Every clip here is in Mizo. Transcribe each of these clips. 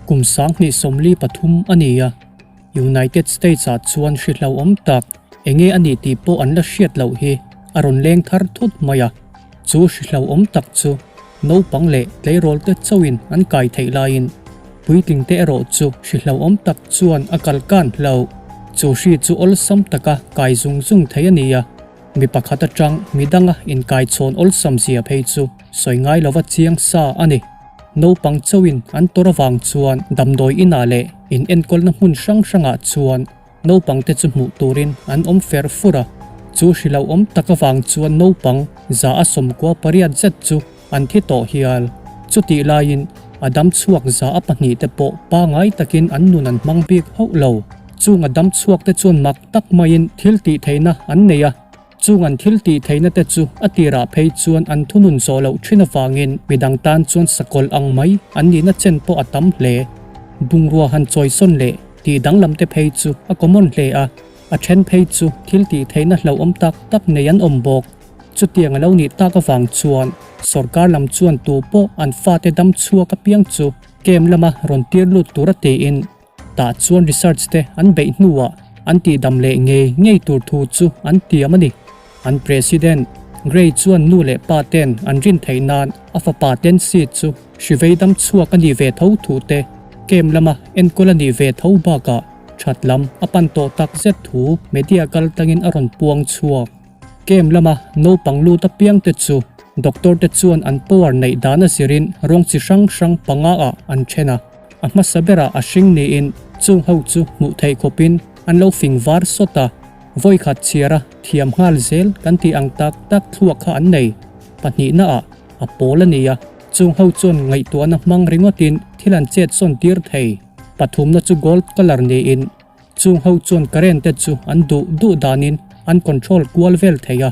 Kum 2023 a ni a, United States-ah chuan hri hlauhawm tak enge a nih tih pawh an la hriat loh hi a rawn leng thar thut mai a. Chu hri hlauhawm tak chu naupang leh tleirawl te chauhin an kai theih laiin puitling te erawh chu hri hlauhawm tak chuan a kal kan hlauh. Chu hri chu awlsam taka kai zung zung thei a ni a, mi pakhat atang mi danga inkaichhawn awlsam zia phei chu sawi ngai lova chiang sa a ni. Naupang chauhin an tawr avang chuan damdawi inah leh in enkawlna hmun hrang hrangah chuan naupangte chu hmuh turin an awm fer fur a. Chu hrilauhawm tak avang chuan naupang 198 zet chu an thi tawh hial. Chutih laiin a dam chhuak 200 te pawh pangai takin an nun an hmang bik hauh lo. Chung a dam chhuakte chuan mak tak maiin thil tih theihna an nei a. Chung an thil tih theihna te chu a tirah phei chuan an thunun zawh loh thin avangin midang tan chuan sakawlh ang mai an nihna chen pawh a tam hle. Bungrua han chawisawn leh tih danglam te phei chu a common hle a, a then phei chu thil tih theihna hlauhawm tak tak nei an awm bawk. Chutiang a lo nih tak avang chuan sorkar lam chuan tu pawh an fate dam chhuak apiang chu camp lama rawn tir lut tur a tiin Tah chuan research te an beih hnuah an tihdam leh ngei ngei tur thu chu an tiam a ni. An President, Gray chuan nu leh pa ten an rin theih nan a fapa Tensi chu hrivei dam chhuak a nih ve tho thu te, camp lama enkawl a nih ve tho bakah that lam a pan tawh tak zet thu media kal tangin a rawn puang chhuak. Camp lama naupang lut apiang te chu doctor te chuan an power neih dan a zirin rawng chi hrang hrang panga ah an then a. A hmasa berah a hring niin chung ho chu hmuh theih khawpin an lo fing var sawt a, vawikhat chhiara thiam nghal zel kan tih ang tak tak thluak kha an nei. Pahnihna ah a pawl a ni a, chung ho chuan ngaihtuahna hmang ringawtin thil an chet sawn tir thei. Pathumna chu gold colour niin Chung ho chuan current te chu an duh duh danin an control kual vel thei a,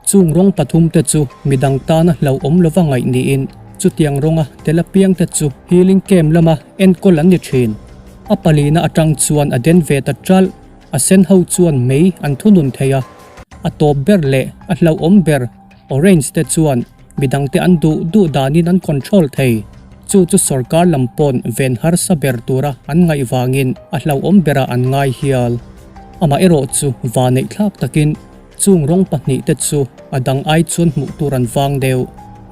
chung rawng pathum te chu midang tana hlauhawm lova ngaih niin chutiang rawnga tel apiang te chu healing camp lama enkawl an ni thin. A palina atang chuan a den ve ta ṭalh, a sen ho chuan mei an thunun thei a, a tawp ber leh a hlauhawm ber orange te chuan Midangte an duh duh danin an control thei. Chu chu sorkar lam pawn ven harsa ber tura an ngaih vangin a hlauhawm berah an ngai hial. Amaherawh chu va neih thlak takin chung rawng pahnihte chu a dang ai chuan hmuh tur an vang deuh.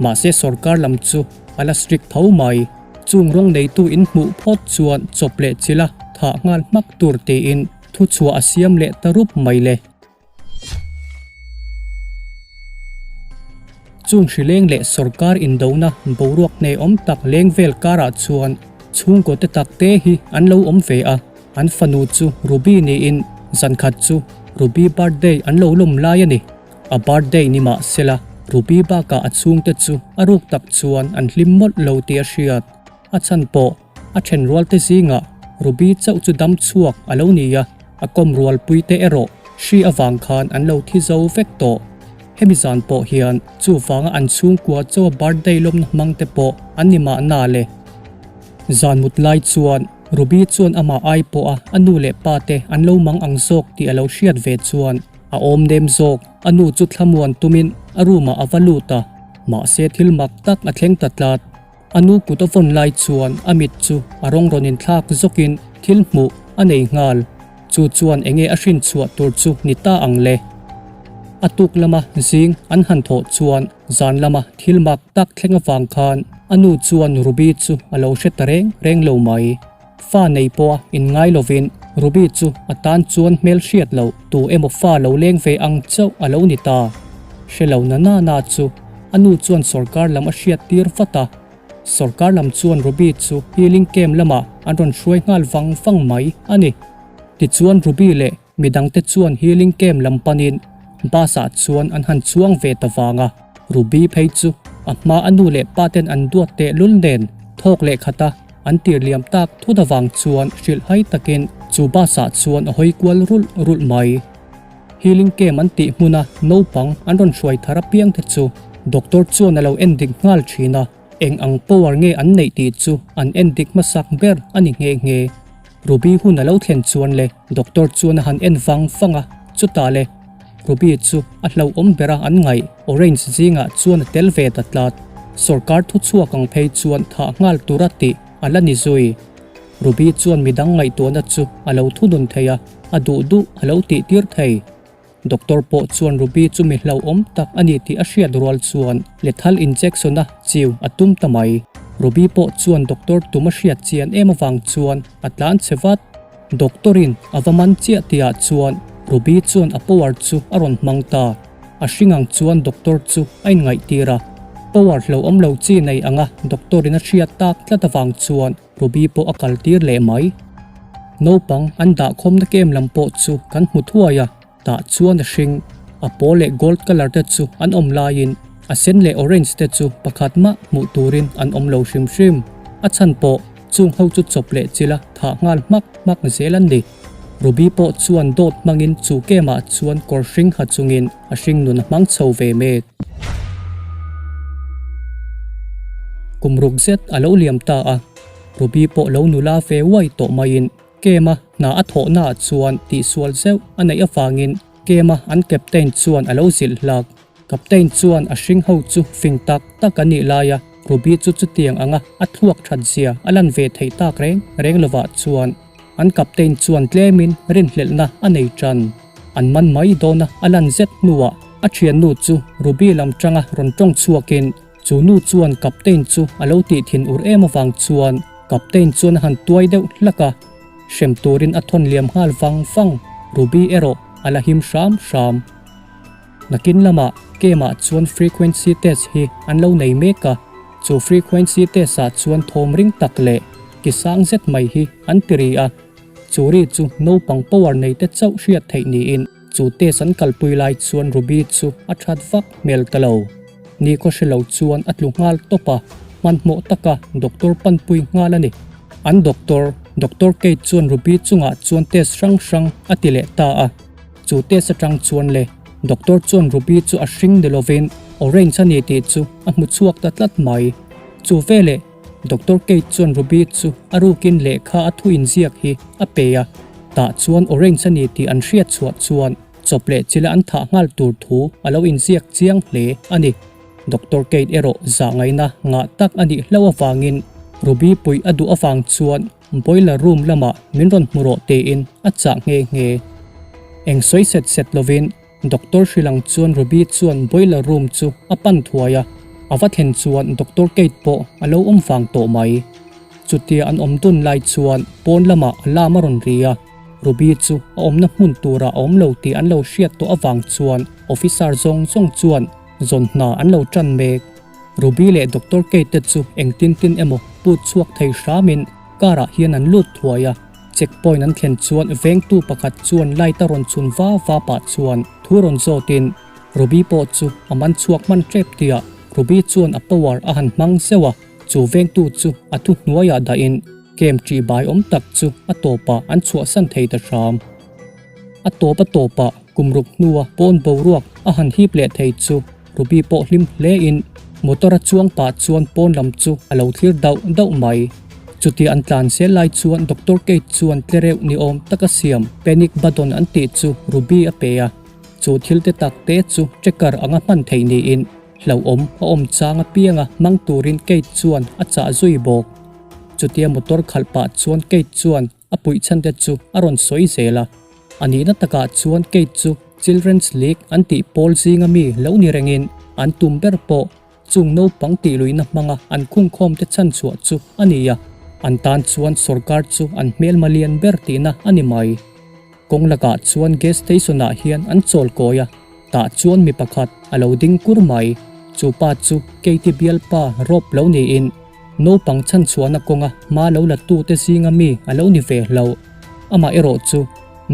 Mahse sorkar lam chu a la strict tho mai. Chung rawng neitu in hmuh phawt chuan chawp leh chila thah nghal hmak tur tiin thuchhuah a siam leh ta rup mai le. Chung hrileng leh sorkar indona boruak hnehawm tak leng vel karah chuan chhungkaw te tak te hi an lo awm ve a, an fanu chu Ruby niin zankhat chu Ruby birthday an lo lawm lai a ni. A birthday ni mah sela Ruby bakah a chhungte chu a ruk tak chuan an hlim mawlh lo tih a hriat. A chhan pawh A thenrual te zingah Ruby chauh chu dam chhuak a lo ni a, a kawm rualpui te erawh hri avang khan an lo thi zo vek tawh. Hemi zan pawh hian chuvanga an chhungkua chaw birthday lawmna hmang te pawh an ni mahna le. Zan mut lai chuan Ruby chuan amah ai pawha a nu leh pa te an lo mang ang zawk tih a lo hriat ve chuan a awm nem zawk. A nu chu thlamuan tumin a room ah a va lut a, mahse thil mak tak a thleng ta tlat. A nu kut a vawn lai chuan a mit chu a rawng rawn inthlak zawkin thil hmuh a nei nghal. Chu chuan enge a hrin chhuah tur chu ni ta ang le? A tuk lama zing an han thawh chuan zan lama thil mak tak thleng avang khan a nu chuan Ruby chu a lo hre ta reng reng lo mai. Fa nei pawha inngai lovin Ruby chu a tan chuan hmel hriat loh tu emaw fa lo leng ve ang chauh a lo ni ta. Hre lo na na na chu a nu chuan sorkar lam a hriat tir vat a. Sorkar lam chuan Ruby chu healing camp lamah an rawn hruai nghal vang vang mai a ni. Tichuan Ruby leh midangte chuan healing camp lam panin bus ah chuan an han chuang ve ta vang a. Ruby phei chu a hma a nu leh pa ten an duat tehlul nen thawk leh khat a. An tir liam tak thut avang chuan hrilh hai takin chu bus ah chuan a hawi kual rulh rulh mai. Healing camp an tih hmuna naupang an rawn hruai thar apiang te chu doctor chuan a lo en dik nghal thin a, eng ang power nge an neih tih chu an en dik hmasak ber a ni nghe nghe. Ruby hun a lo thlen chuan le doctor chuan a han en vang vang a, chutah le Ruby chu a hlauhawm bera an ngaih orange zingah chuan a tel ve ta tlat. Sorkar thuchhuak ang phei chuan thah nghal tura tih a la ni zui. Ruby chuan midang ngaihtuahna chu a lo thunun thei a, a duh duh a lo tih tir thei. Doctor pawh chuan Ruby chu mi hlauhawm tak a ni tih a hriat rual chuan lethal injection a chiu a tum ta mai. Ruby pawh chuan doctor tum a hriat chian em avang chuan a tlan chhe vat. Doctor in a va man chiah tihah chuan Ruby chuan a power chu a rawn hmang ta. A hring ang chuan doctor chu a inngaihtir a. Power hlauhawm lo chi nei anga doctor in a hriat tak tlat avang chuan Ruby pawh a kal tir leh mai. Naupang an dahkhawmna kem lam pawh chu kan hmu thuai a, tah chuan a hring, a pawl leh gold colour te chu an awm laiin a sen leh orange te chu pakhat mah hmuh turin an awm lo hrim hrim. A chhan pawh chung ho chu chawp leh chila thah nghal hmak hmak zel an ni. Ruby pawh chuan dawt hmangin chu kemah chuan kawr hring ha chungin a hring nun a hmang chho ve mek. Kum ruk zet a lo liam ta a, Ruby pawh lo nula ve uai tawh maiin Kema hna a thawhnaah chuan tihsual zeuh a neih avangin Kema an captain chuan a lo zilh hlak. Captain chuan a hring ho chu fing tak tak a nih laia Ruby chu chutiang anga a thluak that zia a lan ve theih tak reng reng lovah chuan an captain chuan tlemin rinhlelhna a nei tan. An man mai dawna a lan zet hnuah a thiannu chu Ruby lam tanga rawn tawng chhuakin chu nu chuan captain chu a lo tih thin ur em avang chuan captain chuan a han tuai deuh hlak a, hrem turin a thawn liam nghal vang vang. Ruby erawh a la him hram hram. Nakin lamah Kemah chuan frequency test hi an lo nei mek a, chu frequency test ah chuan thawm ring tak leh ki sang zet mai hi an ti ri a. Chu ri chu naupang power nei te chauh hriat theih niin chu test an kalpui lai chuan Ruby chu a that vak hmel ta lo. Ni khaw hre lo chuan a tlu nghal tawp a, hmanhmawh taka doctor panpui nghal a ni. An doctor, Doctor Kate chuan Ruby chungah chuan test hrang hrang a ti leh ta a. Chu test atang chuan le doctor chuan Ruby chu a hring ni lovin orange a ni tih chu a hmu chhuak ta tlat mai. Chu veleh Doctor Kate chuan Ruby chu a rukin lehkha a thu inziak hi a pe a, tah chuan orange a ni tih an hriat chhuah chuan chawp leh chila an thah nghal tur thu a lo inziak chiang hle a ni. Doctor Kate erawh zah ngaihna ngah tak a nih hlauh avangin Ruby puih a duh avang chuan boiler room lamah min rawn hmu rawh tiin a chah nghe nghe. Eng sawi set set lovin Doctor hrilang chuan Ruby chuan boiler room chu a pan thuai a, a va thlen chuan Doctor Kate pawh a lo awm vang tawh mai. Chutia an awm dun lai chuan pawn lamah alarm a rawn ri a, Ruby chu a awmna hmun turah a awm lo tih an lo hriat tawh avang chuan officer zawng zawng chuan zawn hna an lo tan mek. Ruby leh Doctor Kate te chu engtin tin emaw put chhuak thei hramin car ah hian an lut thuai a. Check point an thlen chuan vengtu pakhat chuan light a rawn chhun va va pah chuan thu rawn zawtin Ruby pawh chu a man chhuak hman tep tihah Ruby chuan a power a han hmang zeuh a, chu vengtu chu a thu hnuaiah dahin camp ṭih bai awm tak chu a tawpah an chhuahsan thei ta hram. A tawp a tawpah kum ruk hnua pawn boruak a han hip leh thei chu Ruby pawh hlim hle in motor a chuang pah chuan pawn lam chu a lo thlir dauh dauh mai. Chutia an tlan zel lai chuan Doctor Kate chuan tlereuh ni awm taka siam panic button an tih chu Ruby a pe a. Chu thil te tak te chu tracker anga hman theih niin hlauhawm a awm chang apianga hmang turin Kate chuan a chah zui bawk. Chutia motor khalh pah chuan Kate chuan A puih chhan te chu a rawn sawi zel a, a nihna takah chuan Kate chu Children's League an tih pawl zinga mi lo ni rengin an tum ber pawh chung naupang tih luihna hmanga an khungkhawm te chhan chhuah chu a ni a, an tan chuan sorkar chu an hmelma lian ber tihna a ni mai. Kawng lakah chuan gas station ah hian an chawl kawi a, tah chuan mi pakhat a lo ding kur mai, chu pa chu Kate-i bialpa Rob lo niin, Naupang chhanchhuahna kawnga hma lo la tute zinga mi a lo ni ve hlo. Amah erawh chu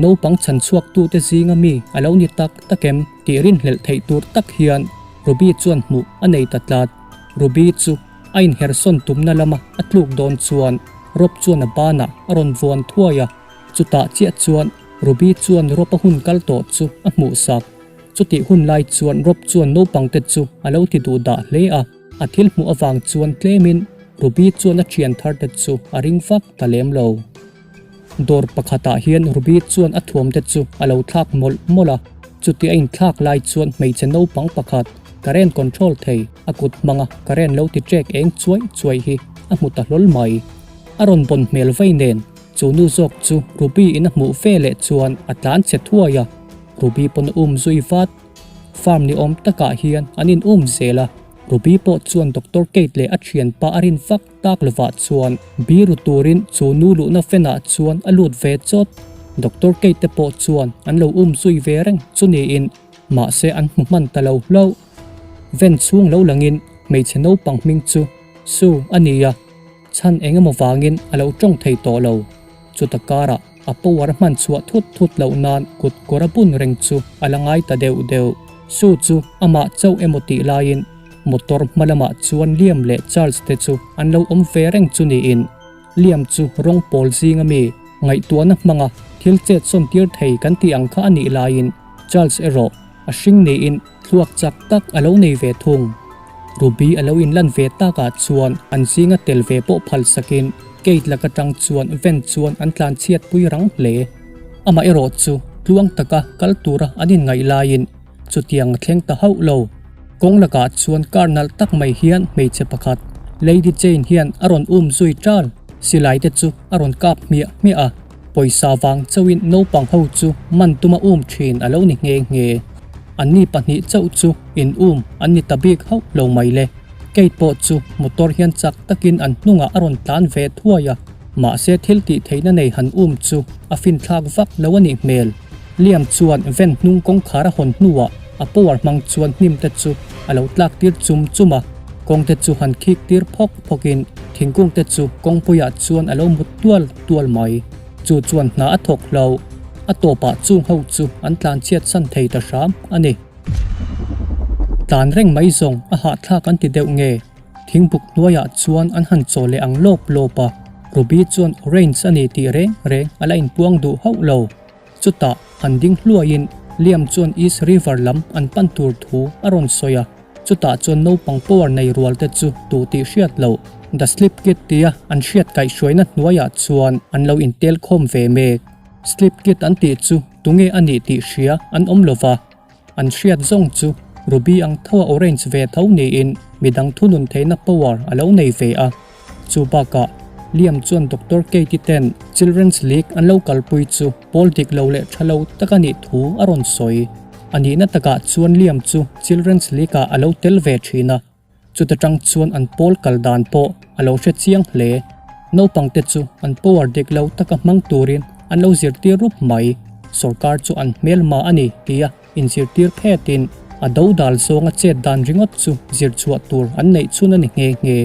naupang chhanchhuaktute zinga mi a lo ni tak tak em tih rinhlelh theih tur tak hian Ruby chuan hmuh a nei ta tlat. Ruby chu a inhersawn tumna lama a tluk dawn chuan Rob chuan a banah a rawn vuan thuai a, chutah chiah chuan Ruby chuan Rob-a hun kal tawh chu a hmuhsak. Chutih hun lai chuan Rob chuan naupangte chu a lo ti duh dah hle a. A thil hmuh avang chuan tlemin Ruby chuan a thian thar te chu a ring vak ta lem lo. Dawr pakhatah hian Ruby chuan a thuam te chu a lo thlak mawlh mawlh a, chuti a inthlak lai chuan hmeichhe naupang pakhat current control thei a kut hmanga current lo ti trek eng chuai chuai hi a hmu ta hlawl mai. A rawn bawn hmel vei nen chu nu zawk chu Ruby in a hmuh ve leh chuan a tlan che thuai a, Ruby pawn a um zui vat. Farm ni awm takah hian an in um zel a, Ruby pawh chuan Doctor Kate leh a thianpa a rin vak tak lovah chuan biru turin chu nu luhna fenah chuan a lut ve chawt. Doctor Kate te pawh chuan an lo um zui ve reng chu niin mahse an hmu hman ta lo hlauh. Ven chhung lo langin hmeichhe naupang hming chu Sue a ni a, chhan eng emaw vangin a lo tawng thei tawh lo. Chuta karah a power a hman chhuah thut thut loh nan kut kawr a bun reng chu a la ngai ta deuh deuh. Sue chu amah chauh emaw tih laiin motor hma lamah chuan Liam leh Charles te chu an lo awm ve reng chu niin Liam chu rawng pawl zinga mi ngaihtuahna hmanga thil chet sawn tir thei kan tih ang kha a nih laiin Charles erawh a hring niin thluak chak tak a lo nei ve thung. Ruby a lo inlan ve takah chuan an zinga tel ve pawh phal sakin Kate lak atang chuan van chuan an tlan chhiat pui rang hle. Amaherawh chu tluang taka kal tura an inngaih laiin chutiang a thleng ta hauh lo. Kawng lakah chuan car nalh tak mai hian hmeichhe pakhat Lady Jane hian a rawn um zui ṭal. Silai te chu a rawn kap hmiah hmiah a, pawisa vang chauhin naupang ho chu man tuma um ṭhin a lo ni nghe nghe. Anni pahnih chauh chu in um an ni ta bik hauh lo mai le. Kate pawh chu motor hian chak takin an hnungah a rawn tlan ve thuai a, mahse thil tih theihna nei han um chu a finthlak vak lo a nih hmel. Liam chuan van hnung kawngkhar a hawn hnuah a power hmang chuan hnim te chu a lo tlak tir chum chum a, kawng te chu han khik tir phawk phawkin thingkung te chu kawngpuiah chuan a lo mut tual tual mai. Chu chuan hna a thawk hlo. A tawpah chung ho chu an tlan chhiat san thei ta hram a ni. Tlan reng mai zawng a hahthlak an ti deuh nge? Thingbuk hnuaiah chuan an han chaw leh ang lawp lawp a, Ruby chuan orange a ni tih reng reng a la inpuang duh hauh lo. Chutah han ding hluaiin Liam chuan East River lam an pan tur thu a rawn sawi a, chutah chuan naupang power nei rual te chu tu tih hriat loh The Slip Kid tia an hriat kaihhruaina hnuaiah chuan an lo intel khawm ve mek. Slip Kid an tih chu tunge a nih tih hria an awm lo va. An hriat zawng chu Ruby ang tho a orange ve tho niin midang thunun theihna power a lo nei ve a. Chu bakah Liam chuan Doctor Katie ten Children's League an lo kalpui chu pawl dik lo leh tha lo tak a nih thu a rawn sawi. A nihna takah chuan Liam chu Children's League ah a lo tel ve thin a. Chuta tang chuan an pawl kal dan pawh a lo hre chiang hle. Naupangte chu an power dik lo taka hmang turin an lo zirtir rup mai. Sorkar chu an hmelma a ni tia inzirtir phetin a dodal zawnga chet dan ringawt chu zirchhuah tur an neih chhun a ni nghe nghe.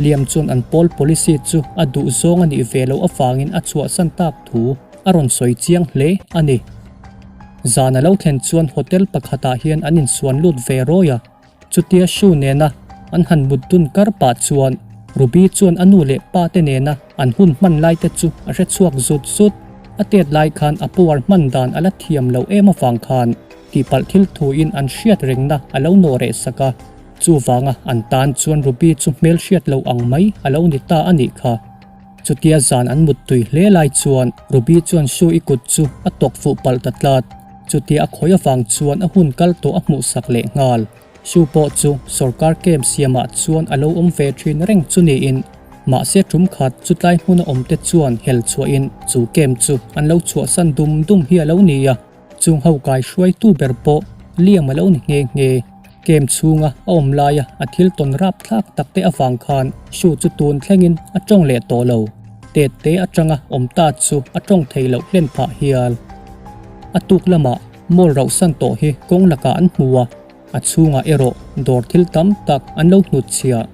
Liam chuan an pawl policy chu a duh zawng a nih ve loh avangin a chhuahsan tak thu a rawn sawi chiang hle a ni. Zan a lo thlen chuan hotel pakhatah hian an insuan lut ve rawi a. Chutia Sue nena an han mut dun kar pah chuan Ruby chuan a nu leh pa te nena an hun hman lai te chu a hre chhuak zut zut. A tet lai khan a power hman dan a la thiam loh em avang khan tihpalh thil thuin an hriat rengna a lo nawh reh sak a. Chuvanga an tan chuan Ruby chu hmel hriat loh ang mai a lo ni ta a nih kha. Chutia zan an mut tui hle lai chuan Ruby chuan Sue i kut chu a tawk fuh palh ta tlat. Chutia a khawi avang chuan a hun kal tawh a hmuh sak leh nghal. Sue pawh chu sorkar camp siamah chuan a lo awm ve thin reng chu niin mahse tum khat chutlai hmuna awmte chuan hel chhuahin chu camp chu an lo chhuahsan dum dum hi a lo ni a. Chung ho kai hruaitu ber pawh Liam a lo ni nghe nghe. Camp chhunga a awm laia a thil tawn rap thlak tak te avang khan Sue chu tun thlengin a tawng leh tawh lo. Tet te atanga awm ta chu a tawng thei loh hlen phah hial. A tuk lamah mall rauhsan tawh hi kawng lakah an hmu a, a chhungah erawh dawr thil tam tak an lo hnutchhiah.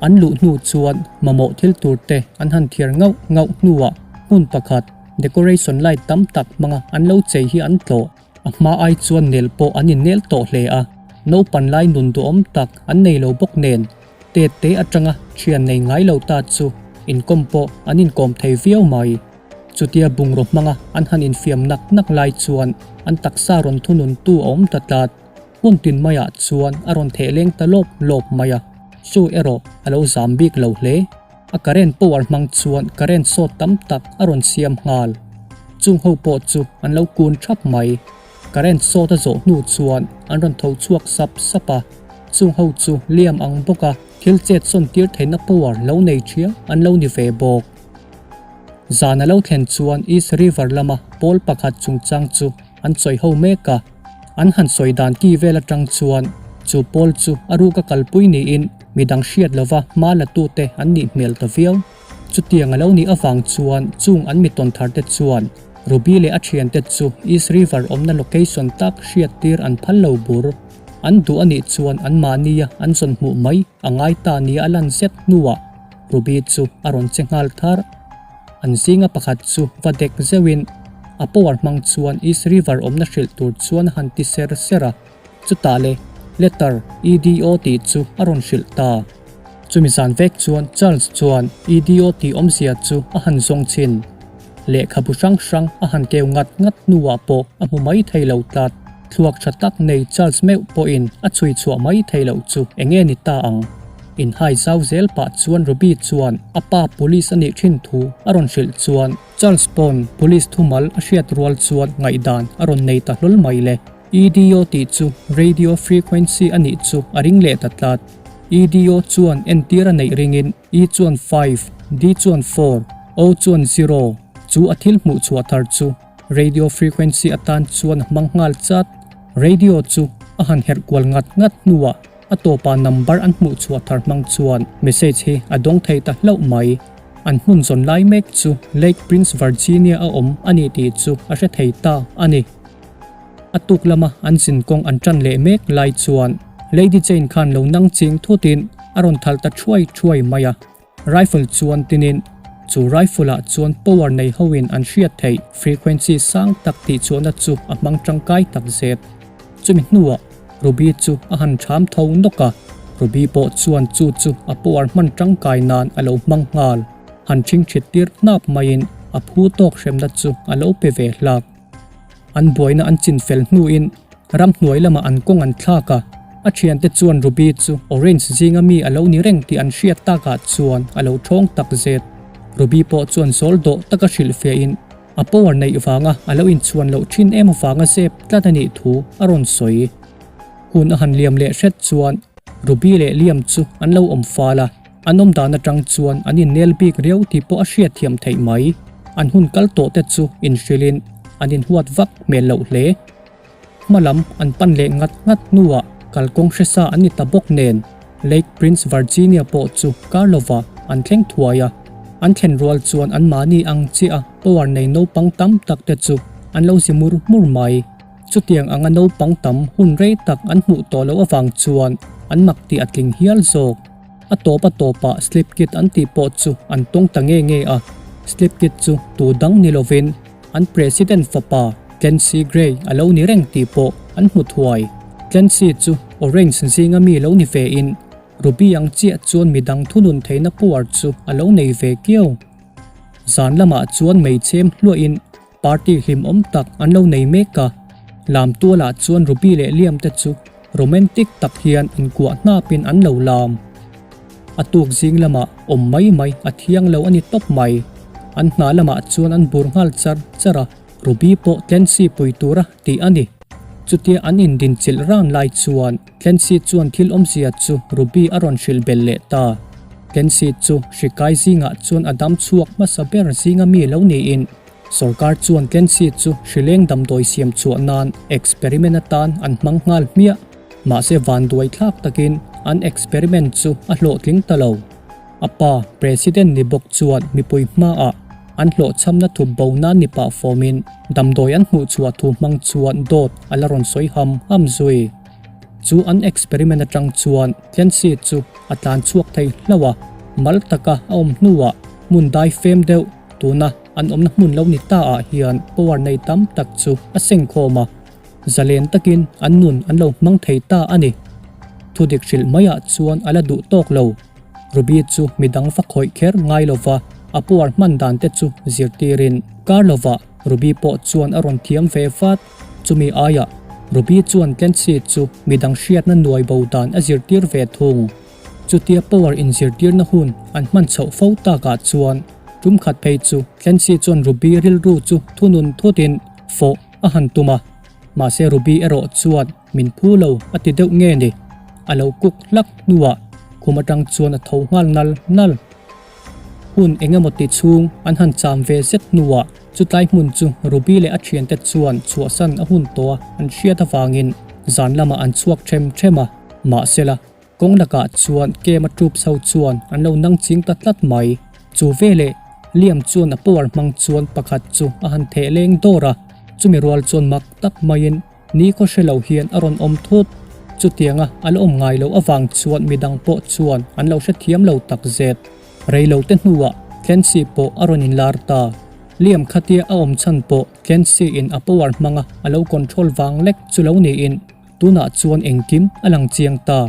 An luh hnu chuan mamawh thil tur te an han thiar ngauh ngauh hnuah hmun pakhat decoration light tam tak hmanga an lo chei hi an tlawh. A hma ai chuan nel pawh an innel tawh hle a, naupan lai nun duhawm tak an nei lo bawk nen tet te atanga thian nei ngai lo ta chu inkawm pawh an inkawm thei viau mai. Chutia bungraw hmanga an han infiam nak nak lai chuan an taksa rawn thunun tu a awm ta tlat. Hmun tin maiah chuan a rawn theh leng ta lawp lawp mai a, chu erawh a lo zam bik lo hle. A current power hmang chuan current sawt tam tak a rawn siam nghal. Chung ho pawh chu an lo kun thap mai. Current sawt a zawh hnu chuan an rawn tho chhuak sap sap a, chung ho chu liam ang bawka thil chet sawn tir theihna power lo nei thiam an lo ni ve bawk. Zan a lo thlen chuan East River lama pawl pakhat chungchang chu an sawi ho mek a. An han sawi dan ki vel atang chuan chu pawl chu a ruka kalpui niin midang hriat lova hma la tute an nih hmel ta viau. Chutiang a lo nih avang chuan chung an mi tawn thar te chuan Ruby leh a thiante chu East River awmna location tak hriat tir an phal lo bur. An duh a nih chuan an mahnia an zawn hmuh mai a ngai ta nia a lan zet hnuah Ruby chu a rawn che nghal thar. An zinga pakhat chu va dek zeuhin a power hmang chuan East River awmna hrilh tur chuan a han ti ser ser a. Chutah le letter EDO tih chu a rawn hrilh ta. Chumi zan vek chuan Charles chuan EDO tih awmzia chu a han zawng chhin. Lehkhabu hrang hrang a han keu ngat ngat hnuah pawh a hmu mai thei lo tlat. Thluak tha tak nei Charles meuh pawhin a chhui chhuah mai thei loh chu enge ni ta ang? Inhai zau zel pah chuan Ruby chuan a pa police a nih thin thu a rawn hrilh chuan Charles pawn police thumal a hriat rual chuan ngaihdan a rawn nei ta hlawl mai le. EDO tih chu radio frequency a nih chu a ring leh ta tlat. EDO chuan entir a neih ringin E chuan five, D chuan four, O chuan zero chu a thil hmuh chhuah thar chu radio frequency atan chuan a hmang nghal chat. Radio chu a han herh kual ngat ngat hnuah a tawpah number an hmuh chhuah thar hmang chuan message hi a dawng thei ta hlauh mai. An hmun zawn lai mek chu Lake Prince Virginia a awm a ni tih chu a hre thei ta a ni. A tuk lama an zin kawng an tan leh mek lai chuan Lady Jane khan lo nang ching thutin a rawn thal ta thuai thuai mai a. Rifle chuan tinin chu rifle ah chuan power nei hoin an hriat theih frequency sang tak tih chhuahna chu a hmang tangkai tak zet. Chumi hnuah Ruby chu a han tham tho nawk a, Ruby pawh chuan chu chu a power hman tangkai nan a lo hmang nghal. Han chingchhit tir hnap maiin a phu tawk hremna chu a lo pe ve hlak. An buaina an chin fel hnuin ramhnuai lamah an kawng an thlak a, a thiante chuan Ruby chu Orange zinga mi a lo ni reng tih an hriat takah chuan a lo thawng tak zet. Ruby pawh chuan zawl dawh taka hrilhfiahin a power neih vanga a lo inchhuan loh thin em avanga zep tlat a nih thu a rawn sawi. Hun a han liam leh hret chuan Ruby leh Liam chu an lo awm fal a. An awm dan atang chuan an innel bik riau tih pawh a hriatthiam theih mai. An hun kal tawh te chu inhrilhin an inhuat vak hmel loh hle. Hma lam an pan leh ngat ngat hnuah kalkawng hresa an ni ta bawk nen Lake Prince Virginia pawh chu kar lova an thleng thuai a. An thlen rual chuan anmahni ang chiah a power nei naupang tam tak te chu an lo zi mur mur mai. Chutiang anga naupang tam hun rei tak an hmuh tawh loh avang chuan an mak tih a tling hial zawk. A tawp a tawpah slip kit an tih pawh chu an tawng ta nge nge a, slip kit chu tu dang ni lovin an President fapa Clancy Gray a lo ni reng tih pawh an hmu thuai. Clancy chu Orange zinga mi lo ni vein Ruby ang chiah chuan midang thunun theihna power chu a lo nei ve kiau. Zan lamah chuan meichhem hluahin Party hlimawm tak an lo nei mek a, lam tualah chuan Ruby leh Liam te chu romantic tak hian inkuah hnapin an lo lam. A tuk zing lamah awm mai mai a thiang lo a ni tawp mai. An hna lamah chuan an bur nghal char char a, Ruby pawh Clancy pui tura tih a ni. Chutia an indinchilh ran lai chuan Clancy chuan thil awmzia chu Ruby a rawn hrilh belh leh ta. Clancy chu hrikai zingah chuan a dam chhuak hmasa ber zinga mi lo niin Sorkar chuan Clancy chu hrileng damdawi siam chhuah nan experiment atan an hmang nghal hmiah. Mahse vanduai thlak takin an experiment chu a hlawhtling ta lo. A pa, President ni bawk chuan mipui hmaah an hlawhchhamna thup bo nan ni pah fawmin damdawi an hmuh chhuah thu hmang chuan dawt a la rawn sawi ham ham zui. Chu an experiment atang chuan Clancy chu a tlan chhuak thei hlauh a, mal taka a awm hnuah hmun dai fem deuh tuna an awmna hmun lo ni ta ah hian power nei tam tak chu a sengkhawm a. Zalen takin an nun an lo hmang thei ta a ni. Thudik hrilh maiah chuan a la duh tawk lo. Ruby chu midang va khawih kher ngai lova a puar hman dan te chu zirtirin kar lovah Ruby pawh chuan a rawn thiam ve vat. Chumi aiah Ruby chuan Clancy chu midang hriatna nuai bo dan a zirtir ve thung. Chutia power inzirtirna hun an hman chhoh fo takah chuan tum khat phei chu Clancy chuan Ruby rilru chu thunun thutin fawh a han tum a, mahse Ruby erawh chuan min phu lo a ti deuh nge ni, a lo kuk hlak hnuah khum atang chuan a tho nghal nal nal. Hun engemaw ti chhung an han cham ve zet hnuah chutlai hmun chu Ruby leh a thiante chuan chhuahsan a hun tawh a an hriat avangin zan lamah an chhuak them them a, mahsela kawng lakah chuan Kema troops ho chuan an lo nang ching ta tlat mai. Chu veleh Liam chuan a power hmang chuan pakhat chu a han theh leng dawr a, chumi rual chuan mak tak maiin Ni khaw hre lo hian a rawn awm thut. Chutianga a la awm ngai loh avang chuan midang pawh chuan an lo hrethiam lo tak zet. Rei lo te hnuah Clancy pawh a rawn inlar ta. Liam khatia a awm chhan pawh Clancy in a power hmanga a lo control vang lek chu lo niin tunah chuan engkim a lang chiang ta.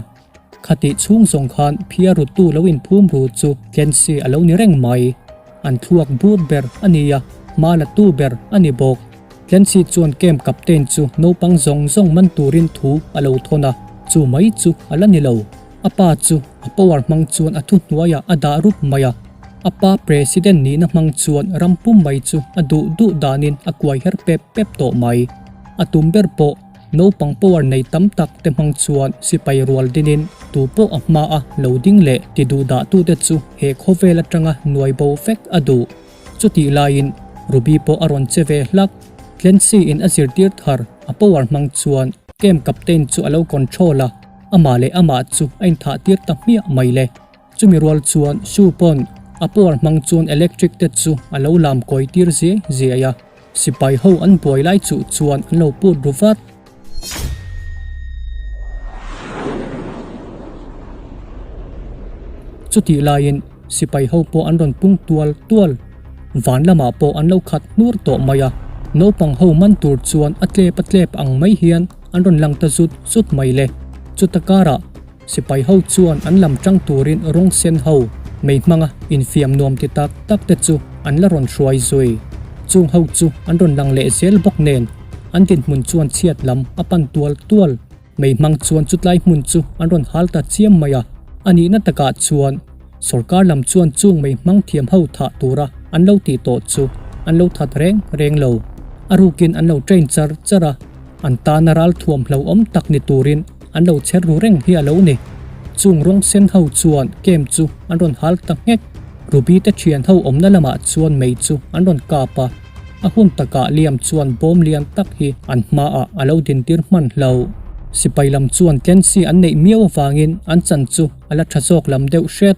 Khatih chhung zawng khan phia rutu lo inphum ru chu Clancy a lo ni reng mai. An thluak bur ber a ni a, hma la tu ber a ni bawk. Clancy chuan camp captain chu naupang zawng zawng man turin thu a lo thawn a, chu mai chu a la ni lo. A pa chu a power hmang chuan a thuhnuaiah a dah rup mai a. A pa president nihna hmang chuan ram pum mai chu a duh duh danin a kuai her pep pep tawh mai. A tum ber pawh Naupang power nei tam tak te hmang chuan sipai rual dinin tu pawh a hma a lo ding leh ti duh dah tute chu he khawvel atanga nuai bo vek a duh. Chutih laiin Ruby pawh a rawn che ve hlak. Clancy in a zirtir thar a power hmang chuan camp captain chu a lo control a, amah leh amah chu a inthah tir ta hmiah mai le. Chumi rual chuan Sue pawn a power hmang chuan electric te chu a lo lam kawi tir ziai ziai a. Sipai ho an buai lai chuh chuan an lo put ru vat. Chutih laiin sipai ho pawh an rawn pung tual tual. Van lamah pawh an lo khat hnur tawh mai a. Naupang ho man tur chuan a tlep a tlep ang mai hian an rawn lang ta zut zut mai le. Chuta karah Sipai ho chuan an lam tang turin rawng sen ho mei hmanga infiam nuam ti tak tak te chu an la rawn hruai zui. Chung ho chu an rawn lang leh zel bawk nen an dinhmun chuan chhiat lam a pan tual tual. Mei hmang chuan chutlai hmun chu an rawn hal ta chiam mai a. A nihna takah chuan sorkar lam chuan chung mei hmang thiam ho thah tura an lo tih tawh chu an lo that reng reng lo. A rukin an lo train char char a, an tana ral thuam hlauhawm tak ni turin An lo chher ru reng hi a lo ni. Chung rawng sen ho chuan camp chu an rawn hal ta nghek. Ruby te thian ho awmna lamah chuan mei chu an rawn kap a. A hun takah Liam chuan bawm lian tak hi an hmaah a lo dintir hman hlo. Sipai lam chuan Clancy an neih miau avangin an chan chu a la tha zawk lam deuh hret.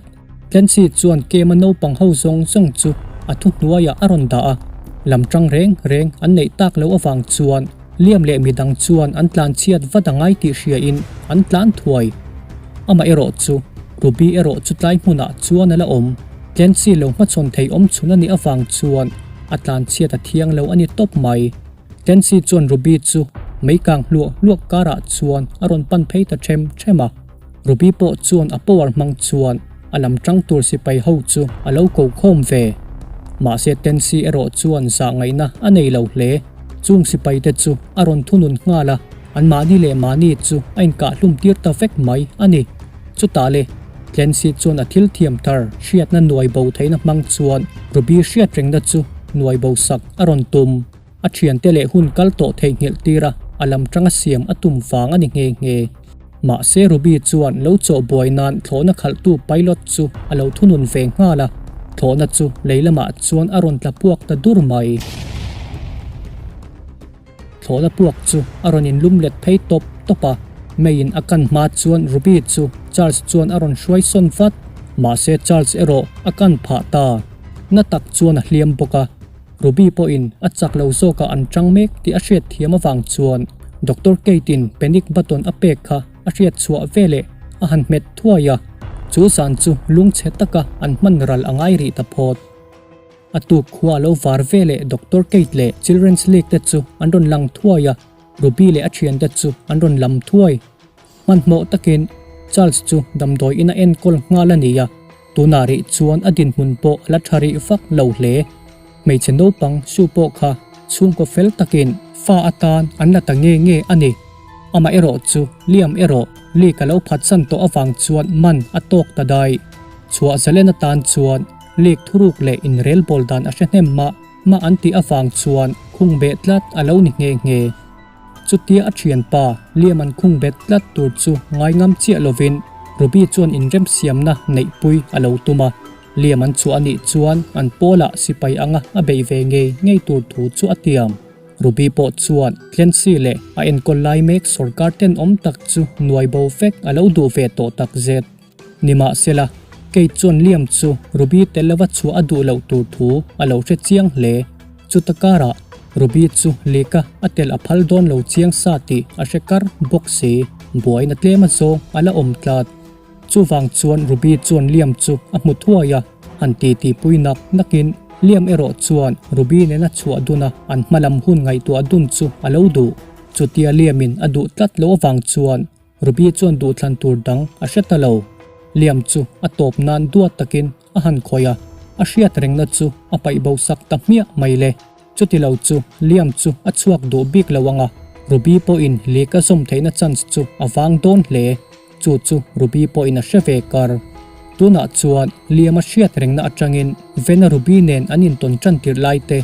Clancy chuan camp a naupang ho zawng zawng chu a thuhnuaiah a rawn dah a. Lam tang reng reng an neih tak loh avang chuan Liam leh midang chuan an tlan chhiat vat a ngai tih hriain an tlan thuai. Amah erawh chu Ruby erawh chu tlai hmunah chuan a la awm. Clancy lo hmachhawn thei awm chhun a nih avang chuan a tlan chhiat a thiang lo a ni tawp mai. Clancy chuan Ruby chu mei kang hluah hluah karah chuan a rawn pan phei ta them them a. Ruby pawh chuan a power hmang chuan a lam tang tur sipai ho chu a lo ko khawm ve. Mahse Tensi erawh chuan zah ngaihna a nei lo hle. Chung sipai te chu a rawn thunun nghal a, an mahni leh mahni chu a inkah hlum tir ta vek mai a ni. Chutah le, Tensi chuan a thil thiam thar hriatna nuai bo theihna hmang chuan Ruby hriat rengna chu nuai bo sak a rawn tum. A thiante leh hun kal tawh theihnghilh tir a, a lam tanga siam a tum vang a ni nghe nghe. Mahse Ruby chuan lo chawh buai nan thlawhna khalhtu pilot chu a lo thunun ve nghal a, thlawhna chu lei lamah chuan a rawn tla puak ta dur mai. Thlawhna puak chu a rawn inlum let phei tawp tawp a, meiin a kan hma chuan Ruby chu Charles chuan a rawn hruai sawn vat. Mahse Charles erawh a kan phah ta. Na tak chuan a hliam bawk a. Ruby pawhin a chak lo zawkah an tang mek tih a hriat thiam avang chuan Doctor Kate-in panic button a pek kha a hriat chhuah veleh a han hmet thuai a, chu zan chu lungchhe taka an hman ral a ngai rih ta phawt. A tuk khua a lo var veleh Doctor Kate leh Children's League te chu an rawn lang thuai a, Ruby leh a thiante chu an rawn lam thuai. Hmanhmawh takin Charles chu damdawi in a enkawl nghal a ni a, tunah rih chuan a dinhmun pawh a la tha rih vak lo hle. Hmeichhe naupang Sue pawh kha chhungkaw fel takin fa atan an la ta nge nge a ni. Amaherawh chu Liam erawh Leak a lo phatsan tawh avang chuan man a tawk ta dai. Chhuah zalen atan chuan Leak thuruk leh inrelbawl dan a hre hnem mah mah an tih avang chuan khung beh tlat a lo ni nghe nghe. Chutia a thianpa Liam an khung bet tlat tur chu ngai ngam chiah lovin Ruby chuan inremsiamna neihpui a lo tum a. Liam an chhuah a nih chuan an pawlah sipai anga a beih ve ngei ngei tur thu chu a tiam. Ruby pawh chuan Clancy leh a enkawl lai mek sawrkar tenawm tak chu nuai bo vek a lo duh ve tawh tak zet. Nimahsela, Kate chuan Liam chu Ruby tel lova chhuah a duh loh tur thu a lo hre chiang hle. Chuta karah Ruby chu lehkha a tel a phal dawn lo chiang sa tih a hre kar bawk si. Buaina tlem a zawng a la awm tlat. Chuvang chuan Ruby chuan Liam chu a hmu thuai a, han ti ti pui nak nakin Liam erawh chuan Ruby nena chhuah duna an hma lam hun ngaihtuah dun chu a lo duh. Chutia Liamin a duh tlat loh avang chuan Ruby chuan duhthlan tur dang a hre ta lo. Liam chu a tawp nan duat takin a han khawih a, a hriat rengna chu a paih bo sak ta hmiah mai le. Chuti lo chu Liam chu a chhuak duh bik lo ang a, Ruby pawhin lehkha zawm theihna chance chu a vang dawn hle. Chu chu Ruby pawhin a hre ve kar. Tunah chuan Liam a hriat rengna atangin Vena Ruby nen an intawn tan tirh lai te,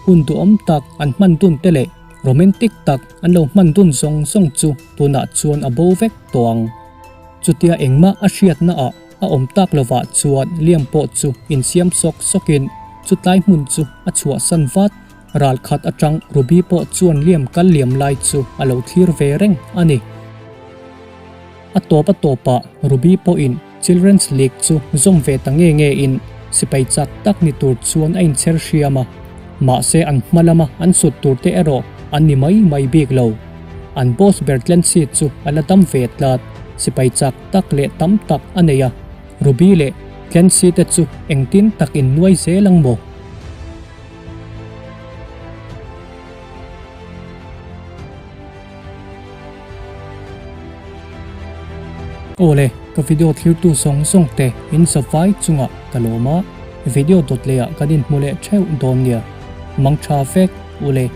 hun duhawm tak an hman dun te leh romantic tak an lo hman dun zawng zawng chu tunah chuan a bo vek tawh ang. Chutia engmah a hriatna ah a awm tak lovah chuan Liam pawh chu insiam sawk sawkin chutlai hmun chu a chhuahsan vat. Ral khat atang Ruby pawh chuan Liam kal liam lai chu a lo thlir ve reng a ni. A tawp a tawpah Ruby pawhin Children's League chu zawm ve ta nge nge in sipai chak tak ni tur chuan a inchher hriam a. Mahse an hma lama an sut tur te erawh an ni mai mai bik lo. An boss ber Clancy chu a la dam ve tlat, sipai chak tak leh tam tak a nei a. Ruby leh Clancy te chu engtin tak innuai zel ang maw? Awle, ka video thlirtu zawng zawng te in zavai chungah ka lawm a, video dawt leh ah kan inhmu leh theuh dawn nia. Mangtha vek ule.